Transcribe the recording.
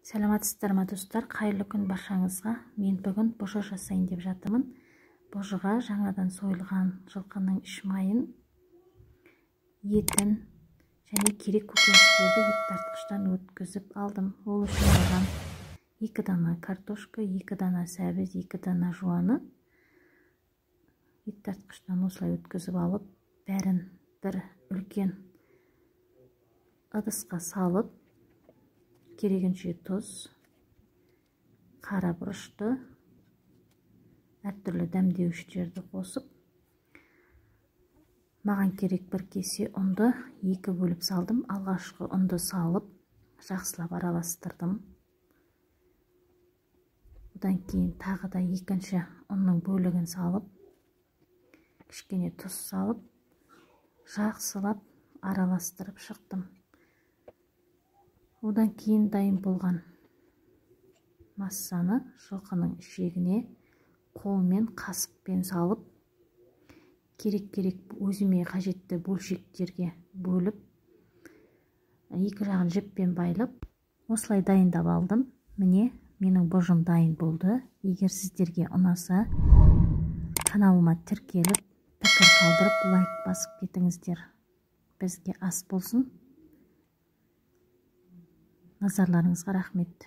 Саламатсыздар ма, достар? Қайырлы күн баршаңызға. Мен бүгін бұжы жасайын деп жатырмын. Бұжыға жаңадан сойылған жылқының іш майын, етін және керек көкөністерді ет тартқыштан өткізіп алдым. Ол үшін маған 2 дана картошка, 2 дана сәбіз, 2 дана жуаны ет тартқыштан осылай өткізіп алып, бәрін бір үлкен ыдысқа салып, керегінше тұз, қара бұрышты, әртүрлі дәмдеуіштерді қосып, маған керек бір кесе ұнды 2 бөліп салдым. Алғашқы ұнды салып, жақсылап араластырдым. Одан кейін тағы да екінші ұнның бөлігін салып, кішкене тұз салып, жақсылап араластырып шықтым. Одан кейін дайын болған массаны жылқының ішегіне қолмен, қасықпен салып, керек-керек өзіме қажетті бөлшектерге бөліп, екі жағын жіппен байлап, осылай дайындап алдым. Міне, менің бұжым дайын болды. Егер сіздерге ұнаса, каналыма тіркеліп, пікір қалдырып, лайк басып кетіңіздер. Бізге ас болсын. Назарларыңызға рахмет.